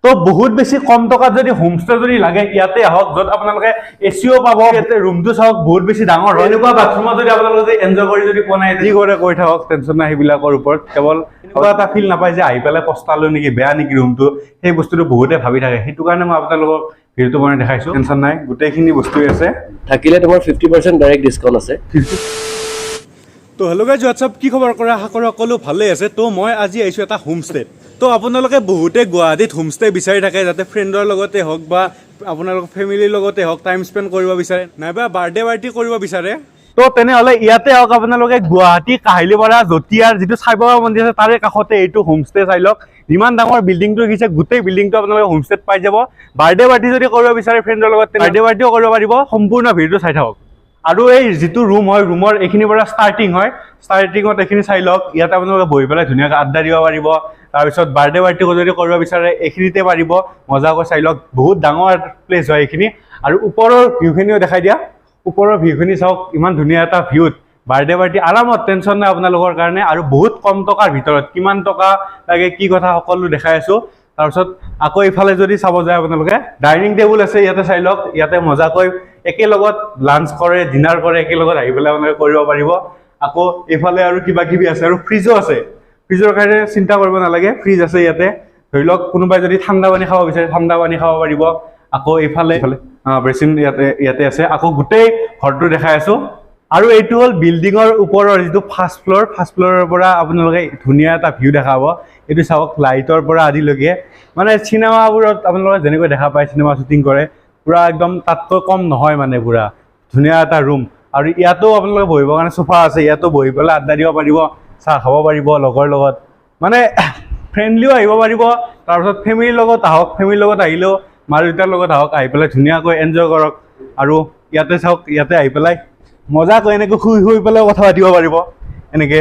তো বহুত বেছি কম টকাত যদি হোমষ্টে যদি লাগে, ইয়াতে আহক, য'ত আপোনালোকে এচিও পাব। ইয়াতে ৰুমটো চাওক, বহুত বেছি ডাঙৰ হয়। এনেকুৱা বাথৰুমত যদি আপোনালোকে যদি এনজয় কৰি যদি পোৱা নাই, যি কৰে কৰি থাকক, টেনশ্যন নাই সেইবিলাকৰ ওপৰত। কেৱল এনেকুৱা এটা ফিল নাপায় যে আহি পেলাই পস্তালো নেকি, বেয়া নেকি ৰুমটো। সেই বস্তুটো বহুতে ভাবি থাকে। সেইটো কাৰণে মই আপোনালোকক ভিডিঅ'টো বনাই দেখাইছো। টেনশ্যন নাই, গোটেইখিনি বস্তুৱে আছে। থাকিলে তোমাৰ 50% ডাইৰেক্ট ডিছকাউণ্ট আছে। তো হেল্ল' গাইজ, হোৱাটছআপ, কি খবৰ কৰা? আশা কৰোঁ সকলো ভালেই আছে। তো মই আজি আহিছোঁ এটা হোমষ্টেত। তো আপোনালোকে বহুতে গুৱাহাটীত হোমষ্টে বিচাৰি থাকে, যাতে ফ্ৰেণ্ডৰ লগতে হওক বা আপোনালোকৰ ফেমিলিৰ লগতে হওক টাইম স্পেণ্ড কৰিব বিচাৰে, নাইবা বাৰ্থডে পাৰ্টি কৰিব বিচাৰে। তো তেনেহ'লে ইয়াতে হওক আপোনালোকে। গুৱাহাটী কাহিলীপাৰা জটিয়াৰ যিটো সাই বাবা মন্দিৰ আছে, তাৰে কাষতে এইটো হোমষ্টে। চাই লওক, যিমান ডাঙৰ বিল্ডিংটো দেখিছে, গোটেই বিল্ডিংটো আপোনালোকে হোমষ্টেত পাই যাব। বাৰ্থডে পাৰ্টি যদি কৰিব বিচাৰে ফ্ৰেণ্ডৰ লগত, বাৰ্থডে পাৰ্টিও কৰিব পাৰিব। সম্পূৰ্ণ ভিডিঅ'টো চাই থাকক। আৰু এই যিটো ৰুম হয়, ৰুমৰ এইখিনিৰ পৰা ষ্টাৰ্টিং হয়। ষ্টাৰ্টিঙত এইখিনি চাই লওক। ইয়াতে আপোনালোকে বহি পেলাই ধুনীয়াকৈ আড্ডা দিব পাৰিব। তাৰপিছত বাৰ্থডে পাৰ্টি যদি কৰিব বিচাৰে, এইখিনিতে পাৰিব মজাকৈ। চাই লওক, বহুত ডাঙৰ প্লেচ হয় এইখিনি। আৰু ওপৰৰ ভিউখিনিও দেখাই দিয়া। ওপৰৰ ভিউখিনি চাওক, ইমান ধুনীয়া এটা ভিউত বাৰ্থডে পাৰ্টি আৰামত, টেনশ্যন নাই আপোনালোকৰ কাৰণে। আৰু বহুত কম টকাৰ ভিতৰত, কিমান টকা লাগে, কি কথা, সকলো দেখাই আছোঁ। তাৰপিছত আকৌ এইফালে যদি চাব যায় আপোনালোকে, ডাইনিং টেবুল আছে ইয়াতে। চাই লওক, ইয়াতে মজাকৈ একেলগত লাঞ্চ কৰে, ডিনাৰ কৰে, একেলগত আহি পেলাই আপোনালোকে কৰিব পাৰিব। আকৌ এইফালে আৰু কিবা কিবি আছে আৰু ফ্ৰিজো আছে। ফ্ৰিজৰ কাৰণে চিন্তা কৰিব নালাগে, ফ্ৰিজ আছে ইয়াতে। ধৰি লওক কোনোবাই যদি ঠাণ্ডা পানী খাব বিচাৰে, ঠাণ্ডা পানী খাব পাৰিব। আকৌ এইফালে বেচিন ইয়াতে আছে। আকৌ গোটেই ঘৰটো দেখাই আছো। আৰু এইটো হ'ল বিল্ডিঙৰ ওপৰৰ যিটো ফাৰ্ষ্ট ফ্ল'ৰ। ফাৰ্ষ্ট ফ্ল'ৰৰ পৰা আপোনালোকে ধুনীয়া এটা ভিউ দেখাব। এইটো চাওক, লাইটৰ পৰা আদিলৈকে, মানে চিনেমাবোৰত আপোনালোকে যেনেকৈ দেখা পায়, চিনেমা শ্বুটিং কৰে, পূৰা একদম তাতকৈ কম নহয়। মানে পূৰা ধুনীয়া এটা ৰুম। আৰু ইয়াতো আপোনালোকে বহিবৰ কাৰণে চোফা আছে। ইয়াতো বহি পেলাই আড্ডা দিব পাৰিব, চাহ খাব পাৰিব লগৰ লগত। মানে ফ্ৰেণ্ডলিও আহিব পাৰিব। তাৰপিছত ফেমিলিৰ লগত আহক, ফেমিলিৰ লগত আহিলেও মা দেউতাৰ লগত আহক, আহি পেলাই ধুনীয়াকৈ এনজয় কৰক। আৰু ইয়াতে চাওক, ইয়াতে আহি পেলাই মজাকৈ এনেকৈ শুই শুই পেলাই কথা পাতিব পাৰিব এনেকে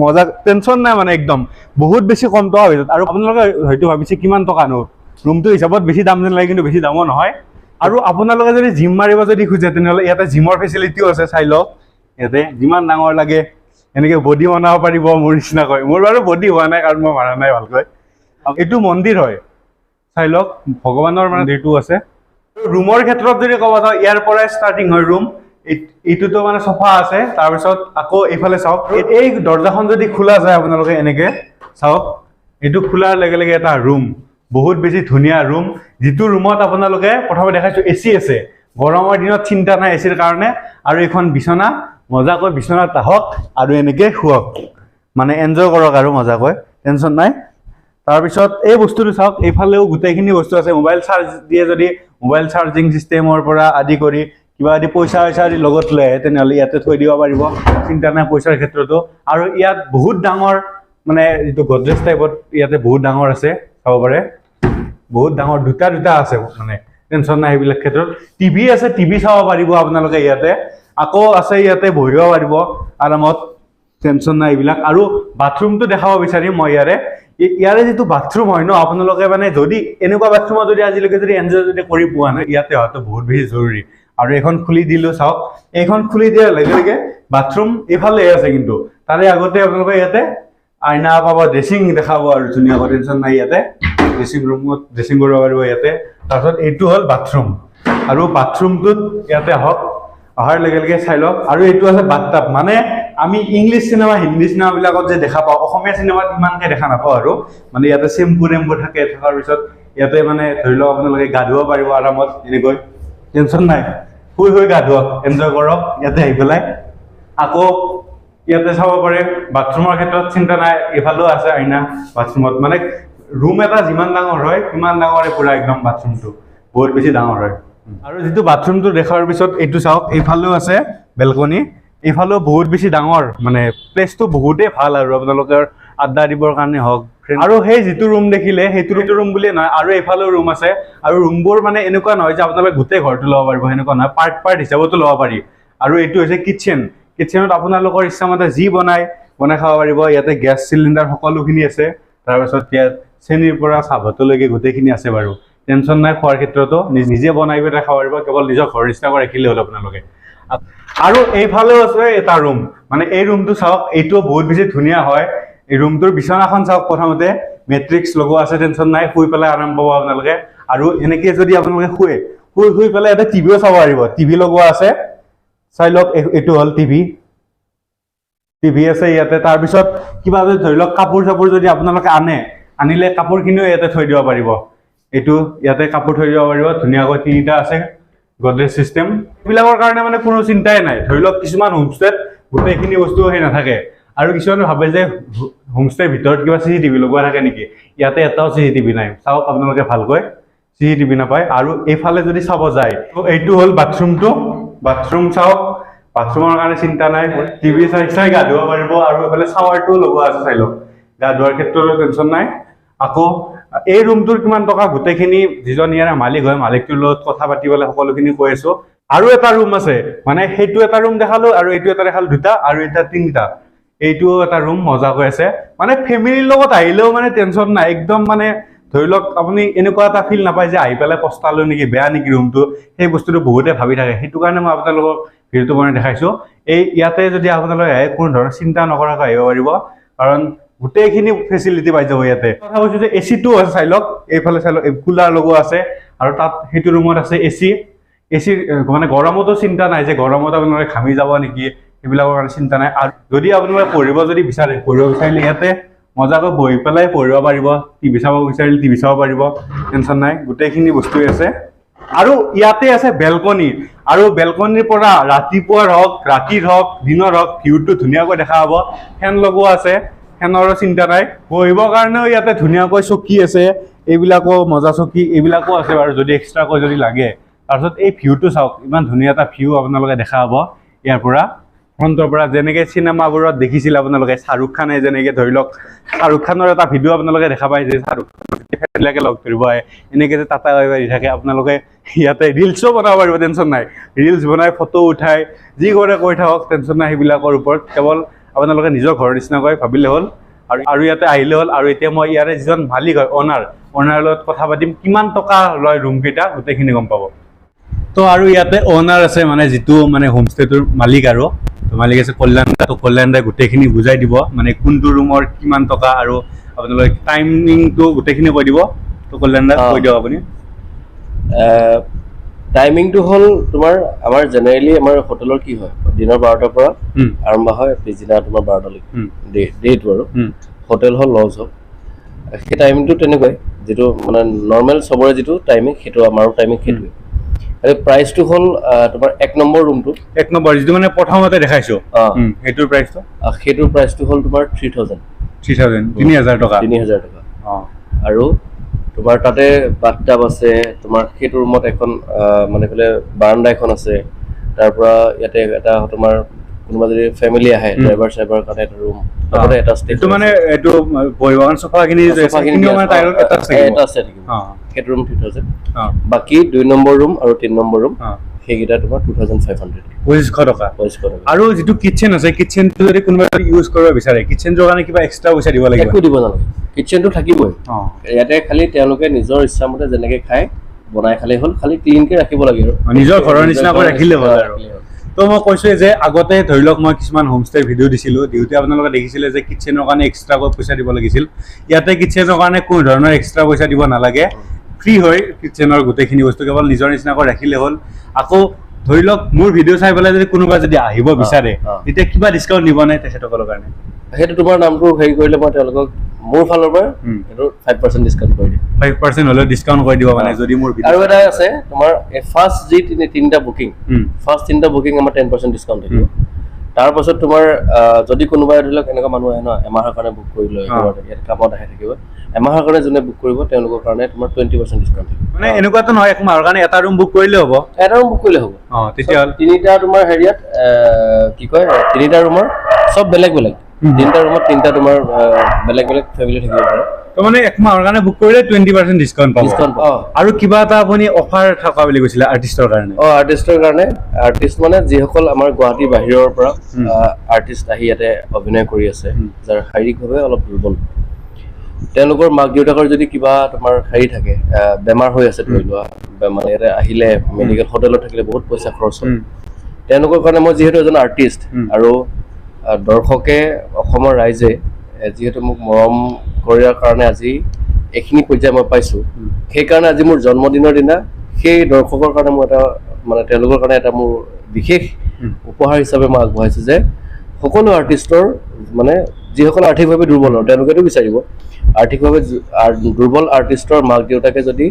মজা, টেনশ্যন নাই। মানে একদম বহুত বেছি কম টকাৰ ভিতৰত। আৰু আপোনালোকে হয়তো ভাবিছে কিমান টকানো ৰুমটো, হিচাপত বেছি দাম যেন লাগে, কিন্তু বেছি দামো নহয়। আৰু আপোনালোকে যদি জিম মাৰিব যদি খোজে, তেনেহ'লে ইয়াতে জিমৰ ফেচিলিটিও আছে। চাই লওক, ইয়াতে যিমান ডাঙৰ লাগে এনেকে বডি বনাব পাৰিব মোৰ নিচিনাকৈ। মোৰ বাৰু বডি হোৱা নাই, কাৰণ মই মাৰা নাই ভালকৈ। এইটো মন্দিৰ হয়, চাই লওক, ভগৱানৰ মন্দিৰটো আছে। ৰুমৰ ক্ষেত্ৰত যদি ক'ব যাওঁ, ইয়াৰ পৰাই ষ্টাৰ্টিং হয় ৰুম। এইটোতো মানে চফা আছে। তাৰপিছত আকৌ এইফালে চাওক, এই দৰ্জাখন যদি খোলা যায় আপোনালোকে এনেকে চাওক, এইটো খোলাৰ লগে লগে এটা ৰুম, বহুত বেছি ধুনীয়া ৰুম, যিটো ৰুমত আপোনালোকে প্ৰথমে দেখাইছো এচি আছে। গৰমৰ দিনত চিন্তা নাই এচিৰ কাৰণে। আৰু এইখন বিচনা, মজাকৈ বিচনাত আহক আৰু এনেকে শুৱক, মানে এনজয় কৰক আৰু মজাকৈ, টেনশ্যন নাই। তাৰপিছত এই বস্তুটো চাওক, এইফালেও গোটেইখিনি বস্তু আছে। মোবাইল চাৰ্জ দিয়ে যদি, মোবাইল চাৰ্জিং চিষ্টেমৰ পৰা আদি কৰি কিবা যদি পইচা চইচা যদি লগত লৈ আহে, তেনেহ'লে ইয়াতে থৈ দিব পাৰিব। চিন্তা নাই পইচাৰ ক্ষেত্ৰতো। আৰু ইয়াত বহুত ডাঙৰ, মানে যিটো গডৰেজ টাইপত ইয়াতে বহুত ডাঙৰ আছে, চাব পাৰে, বহুত ডাঙৰ, দুটা দুটা আছে। মানে টেনশ্যন নাই সেইবিলাক ক্ষেত্ৰত। টিভি আছে, টিভি চাব পাৰিব আপোনালোকে ইয়াতে। আকৌ আছে, ইয়াতে বহিব পাৰিব আৰামত, টেনশ্যন নাই এইবিলাক। আৰু বাথৰুমটো দেখাব বিচাৰিম মই ইয়াৰে। ইয়াৰে যিটো বাথৰুম হয় ন, আপোনালোকে মানে যদি এনেকুৱা বাথৰুমত যদি আজিলৈকে যদি এনজয় যদি কৰি পোৱা নাই, ইয়াতে অহাটো বহুত বেছি জৰুৰী। আৰু এইখন খুলি দিলো, চাওক, এইখন খুলি দিয়াৰ লগে লগে বাথৰুম এইফালে আছে, কিন্তু তাৰে আগতে আপোনালোকে ইয়াতে আইনা পাব, ড্ৰেছিং দেখাব আৰু ধুনীয়াকৈ, টেনশ্যন নাই। ইয়াতে ড্ৰেছিং ৰুমত ড্ৰেছিং কৰিব পাৰিব ইয়াতে। তাৰপিছত এইটো হ'ল বাথৰুম। আৰু বাথৰুমটোত ইয়াতে আহক, অহাৰ লগে লগে চাই লওক। আৰু এইটো আছে বাথটাব। মানে আমি ইংলিছ চিনেমা, হিন্দী চিনেমাবিলাকত যে দেখা পাওঁ, অসমীয়া চিনেমাত ইমানকে দেখা নাপাওঁ। আৰু মানে ইয়াতে চেম্পু টেম্পু থাকে। থকাৰ পিছত ইয়াতে মানে ধৰি লওক আপোনালোকে গা ধুব পাৰিব আৰামত এনেকৈ, টেনশ্যন নাই। শুই শুই গা ধুৱক, এনজয় কৰক ইয়াতে আহি পেলাই। আকৌ ইয়াতে চাব পাৰে, বাথৰুমৰ ক্ষেত্ৰত চিন্তা নাই। এইফালেও আছে আইনা বাথৰুমত। মানে ৰুম এটা যিমান ডাঙৰ হয়, সিমান ডাঙৰে পুৰা একদম বাথৰুমটো, বহুত বেছি ডাঙৰ হয়। আৰু যিটো বাথৰুমটো দেখাৰ পিছত এইটো চাওক, এইফালেও আছে বেলকনি। এইফালেও বহুত বেছি ডাঙৰ, মানে প্লেচটো বহুতেই ভাল আৰু আপোনালোকৰ আড্ডা দিবৰ কাৰণে হওক। আৰু সেই যিটো ৰুম দেখিলে, সেইটো ৰুম বুলিয়ে নহয়, আৰু এইফালেও ৰুম আছে। আৰু ৰুমবোৰ মানে এনেকুৱা নহয় যে আপোনালোকে গোটেই ঘৰটো ল'ব পাৰিব, সেনেকুৱা নহয়, পাৰ্ট পাৰ্ট হিচাপতো ল'ব পাৰি। আৰু এইটো হৈছে কিটচেন। কিটচেনত আপোনালোকৰ ইচ্ছামতে যি বনাই বনাই খাব পাৰিব। ইয়াতে গেছ চিলিণ্ডাৰ সকলোখিনি আছে। তাৰপিছত ইয়াত চেনিৰ পৰা চাহপাতলৈকে গোটেইখিনি আছে বাৰু। টেনশ্যন নাই খোৱাৰ ক্ষেত্ৰতো, নিজে বনাই পেলাই খাব পাৰিব। কেৱল নিজৰ ঘৰৰ নিচিনাকৈ ৰাখিলেই হ'ল আপোনালোকে। আৰু এইফালেও আছে এটা ৰুম। মানে এই ৰুমটো চাওক, এইটোও বহুত বেছি ধুনীয়া হয়। এই ৰুমটোৰ বিচনাখন চাওক প্ৰথমতে। মেট্ৰিক্স লগোৱা আছে, টেনশ্যন নাই, শুই পেলাই আৰাম পাব আপোনালোকে। আৰু এনেকে যদি আপোনালোকে শুৱে, শুই শুই পেলাই ইয়াতে টিভিও চাব পাৰিব। টিভি লগোৱা আছে, চাই লওক। এইটো হ'ল টিভি। টিভি আছে ইয়াতে। তাৰপিছত কিবা যদি ধৰি লওক কাপোৰ চাপোৰ যদি আপোনালোকে আনে, আনিলে কাপোৰখিনিও ইয়াতে থৈ দিব পাৰিব। এইটো ইয়াতে কাপোৰ থৈ দিব পাৰিব ধুনীয়াকৈ। তিনিটা আছে গডৰেজ চিষ্টেম। এইবিলাকৰ কাৰণে মানে কোনো চিন্তাই নাই। ধৰি লওক কিছুমান হোমষ্টেত গোটেইখিনি বস্তু সেই নাথাকে আৰু কিছুমানে ভাবে যে হোমষ্টেৰ ভিতৰত কিবা চিচি টিভি লগোৱা থাকে নেকি। ইয়াতে এটাও চিচি টিভি নাই। চাওক আপোনালোকে ভালকৈ, চিচি টিভি নাপায়। আৰু এইফালে যদি চাব যায়, তো এইটো হ'ল বাথৰুমটো। বাথৰুম চাওক, বাথৰুমৰ কাৰণে চিন্তা নাই। টিভি চাই চাই গা ধুব পাৰিব। আৰু এইফালে চাৱাৰটোও লগোৱা আছে, চাই লওক। গা ধোৱাৰ ক্ষেত্ৰতো টেনশ্যন নাই। আকৌ এই ৰুমটোৰ কিমান টকা গোটেইখিনি যিজন ইয়াৰে মালিক হয়, মালিকটোৰ লগত কথা পাতি পেলাই সকলোখিনি কৈ আছো। আৰু এটা ৰুম আছে, মানে সেইটো এটা ৰুম দেখালো আৰু এইটো এটা দেখালো, দুটা আৰু এটা তিনিটা। এইটোও এটা ৰুম মজাকৈ আছে। মানে ফেমিলিৰ লগত আহিলেও মানে টেনশ্যন নাই একদম। মানে ধৰি লওক আপুনি এনেকুৱা এটা ফিল নাপায় যে আহি পেলাই পস্তালো নেকি, বেয়া নেকি ৰুমটো। সেই বস্তুটো বহুতে ভাবি থাকে। সেইটো কাৰণে মই আপোনালোকক ভিডিঅ'টো বনাই দেখাইছোঁ। এই ইয়াতে যদি আপোনালোকে আহে, কোনো ধৰণৰ চিন্তা নকৰাকৈ আহিব পাৰিব, কাৰণ গোটেইখিনি ফেচিলিটি পাই যাব ইয়াতে। কথা কৈছোঁ যে এ চিটোও আছে, চাই লওক। এইফালে চাই লওক, কুলাৰ লগোৱা আছে। আৰু তাত সেইটো ৰুমত আছে এ চি। এ চিৰ মানে গৰমতো চিন্তা নাই যে গৰমত আপোনালোকে ঘামি যাব নেকি, সেইবিলাকৰ কাৰণে চিন্তা নাই। আৰু যদি আপোনালোকে পঢ়িব যদি বিচাৰে, পঢ়িব বিচাৰিলে ইয়াতে মজাকৈ বহি পেলাই পঢ়িব পাৰিব। টিভি চাব বিচাৰিলে টিভি চাব পাৰিব, টেনশ্যন নাই। গোটেইখিনি বস্তুৱে আছে। আৰু ইয়াতে আছে বেলকনি। আৰু বেলকনিৰ পৰা ৰাতিপুৱাৰ হওক, ৰাতিৰ হওক, দিনৰ হওক, ভিউটো ধুনীয়াকৈ দেখা পাব। ফেন লগোৱা আছে, ফেনৰো চিন্তা নাই। বহিবৰ কাৰণেও ইয়াতে ধুনীয়াকৈ চকী আছে। এইবিলাকো মজা চকী, এইবিলাকো আছে বাৰু, যদি এক্সট্ৰাকৈ যদি লাগে। তাৰপিছত এই ভিউটো চাওক, ইমান ধুনীয়া এটা ভিউ আপোনালোকে দেখা পাব ইয়াৰ পৰা, ফ্ৰণ্টৰ পৰা। যেনেকৈ চিনেমাবোৰত দেখিছিল আপোনালোকে, শ্বাহৰুখ খানে যেনেকৈ, ধৰি লওক শ্বাহৰুখ খানৰ এটা ভিডিঅ' আপোনালোকে দেখা পায় যে শ্বাহৰুখ খানবিলাকে লগ ধৰিব আহে, এনেকৈ যে টাটা বাই বাই দি থাকে। আপোনালোকে ইয়াতে ৰিলচো বনাব পাৰিব, টেনশ্যন নাই। ৰিলচ বনাই, ফটো উঠাই, যি কৰে কৰি থাকক, টেনশ্যন নাই সেইবিলাকৰ ওপৰত। কেৱল আপোনালোকে নিজৰ ঘৰৰ নিচিনাকৈ ভাবিলে হ'ল আৰু ইয়াতে আহিলে হ'ল। আৰু এতিয়া মই ইয়াৰে যিজন মালিক হয়, অ'নাৰ, অ'নাৰৰ লগত কথা পাতিম। কিমান টকা লয় ৰুমকেইটা, গোটেইখিনি গম পাব। তো আৰু ইয়াতে অ'নাৰ আছে, মানে যিটো মানে হোমষ্টেটোৰ মালিক আৰু তো মালিক আছে কল্যাণ দা। তো কল্যাণ দাই গোটেইখিনি বুজাই দিব, মানে কোনটো ৰুমৰ কিমান টকা আৰু আপোনালোকে টাইমিংটো গোটেইখিনি কৈ দিব। তো কল্যাণ দা, কৈ দিয়ক আপুনি। টাইমিংটো হ'ল তোমাৰ, আমাৰ জেনেৰেলি আমাৰ হোটেলৰ কি হয়, দিনৰ 12টাৰ পৰা আৰম্ভ হয়, পিছদিনা তোমাৰ 12টালৈকে ডেটো আৰু হোটেল হওক, লজ হওক, সেই টাইমিংটো তেনেকুৱাই। যিটো মানে নৰ্মেল চবৰে যিটো টাইমিং, সেইটো আমাৰো টাইমিং সেইটোৱে। খালি প্ৰাইচটো হ'ল তোমাৰ 1 নম্বৰ ৰুমটো। 1 নম্বৰ যিটো মানে প্ৰথমতে দেখাইছো, সেইটোৰ প্ৰাইচটো? সেইটোৰ প্ৰাইচটো হ'ল তোমাৰ 3000। 3000, 3000 টকা। 3000 টকা। আৰু তোমাৰ তাতে বাথটাব আছে। তোমাৰ সেইটো ৰুমত এখন মানে এইফালে বাৰাণ্ডা এখন আছে। তাৰ পৰা ইয়াতে এটা তোমাৰ কোনোবা যদি ফেমিলি আহে, ড্ৰাইভাৰ চাইভাৰ কাৰণে এটা ৰুম লগতে এটাচ। এইটো মানে এইটো বহিব কাৰণে চোফাখিনি যে আছে, সেইখিনিও মানে তাইৰ এটাচ থাকিব। এটাচ থাকিব। সেইটো ৰুম 3000। বাকী 2 নম্বৰ ৰুম আৰু 3 নম্বৰ ৰুম, সেইকেইটা তোমাৰ 2500। 2500 টকা। 2500 টকা। আৰু যিটো কিটচেন আছে, কিটচেনটো যদি কোনোবাই ইউজ কৰিব বিচাৰে, কিটচেনটোৰ কাৰণে কিবা এক্সট্ৰা পইচা দিব লাগিব? একো দিব নালাগে, কিটচেনটো থাকিবই ইয়াতে। খালি তেওঁলোকে নিজৰ ইচ্ছামতে যেনেকে খায় বনাই খালেই হ'ল, খালি ক্লিনকে ৰাখিব লাগে আৰু। নিজৰ ঘৰৰ নিচিনাকৈ ৰাখিলে হ'ল আৰু। ৰাখিলেই হ'ল। তো মই কৈছোৱে যে আগতে ধৰি লওক মই কিছুমান হোমষ্টেৰ ভিডিঅ' দিছিলোঁ, দিওঁতে আপোনালোকে দেখিছিলে যে কিটচেনৰ কাৰণে এক্সট্ৰাকৈ পইচা দিব লাগিছিল। ইয়াতে কিটচেনৰ কাৰণে কোনো ধৰণৰ এক্সট্ৰা পইচা দিব নালাগে। ফ্ৰী হয় কিটচেনৰ গোটেইখিনি বস্তু, কেৱল নিজৰ নিচিনাকৈ ৰাখিলে হ'ল। আকৌ ধৰি লওক মোৰ ভিডিঅ' চাই পেলাই যদি কোনোবা যদি আহিব বিচাৰে, তেতিয়া কিবা ডিছকাউণ্ট দিব নাই তেখেতসকলৰ কাৰণে? সেইটো তোমাৰ নামটো হেৰি কৰিলে মই তেওঁলোকক মোৰ ফালৰ পৰা সেইটো 5% ডিছকাউণ্ট কৰি দিম। 5% হ'লেও ডিছকাউণ্ট কৰি দিব, মানে যদি মোৰ আৰু এটা আছে তোমাৰ, ফাৰ্ষ্ট যি তিনিটা বুকিং, ফাৰ্ষ্ট তিনিটা বুকিং আমাৰ 10% ডিছকাউণ্ট থাকিব। তাৰপাছত তোমাৰ যদি কোনোবাই ধৰি লওক এনেকুৱা মানুহ আহে ন, এমাহৰ কাৰণে বুক কৰি লয়, ক'ৰবাত ইয়াত কামত আহে থাকিব, এমাহৰ কাৰণে যোনে বুক কৰিব তেওঁলোকৰ কাৰণে তোমাৰ 20% ডিছকাউণ্ট থাকিব। মানে এনেকুৱাতো নহয়, এক মাহৰ কাৰণে এটা ৰুম বুক কৰিলে হ'ব? এটা ৰুম বুক কৰিলে হ'ব। তেতিয়াহ'লে তিনিটা তোমাৰ হেৰিয়াত কি কয়, তিনিটা ৰুমৰ চব বেলেগ বেলেগ, তিনিটা ৰুমত তিনিটা তোমাৰ বেলেগ বেলেগ ফেমিলি থাকিব পাৰে। তো মানে এক মাহৰ কাৰণে বুক কৰিলে 20% ডিছকাউণ্ট পাব? ডিছকাউণ্ট পাব। আৰু কিবা এটা আপুনি অফাৰ থকা বুলি কৈছিলে আৰ্টিষ্টৰ কাৰণে। আৰ্টিষ্টৰ কাৰণে। আৰ্টিষ্ট মানে যিসকল আমাৰ গুৱাহাটীৰ বাহিৰৰ পৰা আৰ্টিষ্ট আহি ইয়াতে অভিনয় কৰি আছে, যাৰ শাৰীৰিকভাৱে অলপ দুৰ্বল, তেওঁলোকৰ মাক দেউতাকৰ যদি কিবা তোমাৰ হেৰি থাকে, বেমাৰ হৈ আছে ধৰি লোৱা, বেমাৰ ইয়াতে আহিলে মেডিকেল হোটেলত থাকিলে বহুত পইচা খৰচ হয়, তেওঁলোকৰ কাৰণে মই যিহেতু এজন আৰ্টিষ্ট আৰু দৰ্শকে, অসমৰ ৰাইজে যিহেতু মোক মৰম কৰাৰ কাৰণে আজি এইখিনি পৰ্যায় মই পাইছোঁ, সেইকাৰণে আজি মোৰ জন্মদিনৰ দিনা সেই দৰ্শকৰ কাৰণে মোৰ এটা মানে তেওঁলোকৰ কাৰণে এটা মোৰ বিশেষ উপহাৰ হিচাপে মই আগবঢ়াইছোঁ যে সকলো আৰ্টিষ্টৰ, মানে যিসকল আৰ্থিকভাৱে দুৰ্বল আৰু তেওঁলোকেতো বিচাৰিব, আৰ্থিকভাৱে দুৰ্বল আৰ্টিষ্টৰ মাক দেউতাকে যদি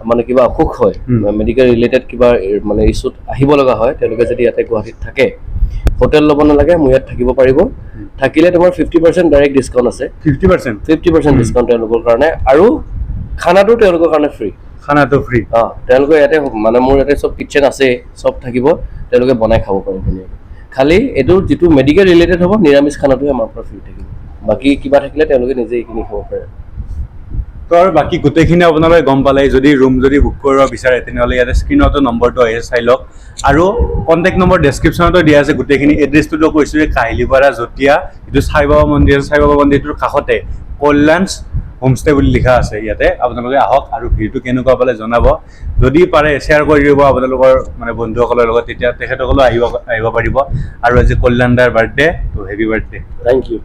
মানে কিবা অসুখ হয়, মেডিকেল ৰিলেটেড কিবা মানে ইছ্যুত আহিব লগা হয়, তেওঁলোকে যদি ইয়াতে গুৱাহাটীত থাকে, হোটেল ল'ব নালাগে, মোৰ ইয়াত থাকিব পাৰিব। থাকিলে তোমাৰ 50% ডাইৰেক্ট ডিছকাউণ্ট আছে। 50%? 50% ডিছকাউণ্ট তেওঁলোকৰ কাৰণে আৰু খানাটো তেওঁলোকৰ কাৰণে ফ্ৰী। খানাটো ফ্ৰী? অঁ, তেওঁলোকে ইয়াতে মানে মোৰ ইয়াতে চব কিটচেন আছে, চব থাকিব, তেওঁলোকে বনাই খাব পাৰে ধুনীয়াকৈ। খালি এইটো যিটো মেডিকেল ৰিলেটেড হ'ব, নিৰামিষ খানাটোহে আমাৰ পৰা ফ্ৰী থাকিব। বাকী কিবা থাকিলে তেওঁলোকে নিজে কিনি খাব পাৰে। তো আৰু বাকী গোটেইখিনি আপোনালোকে গম পালে। যদি ৰুম যদি বুক কৰিব বিচাৰে, তেনেহ'লে ইয়াতে স্ক্ৰীণতো নম্বৰটো আহিছে, চাই লওক। আৰু কণ্টেক্ট নম্বৰ ডেছক্ৰিপশ্যনতো দিয়া আছে গোটেইখিনি। এড্ৰেছটোতো কৈছোঁ যে কাহিলীপাৰা জটীয়া যিটো সাই বাবা মন্দিৰ আছে, সাই বাবা মন্দিৰটোৰ কাষতে কল্যাণছ হোমষ্টে বুলি লিখা আছে। ইয়াতে আপোনালোকে আহক আৰু ভিডিঅ'টো কেনেকুৱা পালে জনাব। যদি পাৰে শ্বেয়াৰ কৰি দিব আপোনালোকৰ মানে বন্ধুসকলৰ লগত, তেতিয়া তেখেতসকলেও আহিব পাৰিব। আৰু আজি কল্যাণ দাৰ বাৰ্থডে, তো হেপী বাৰ্থডে। Thank you.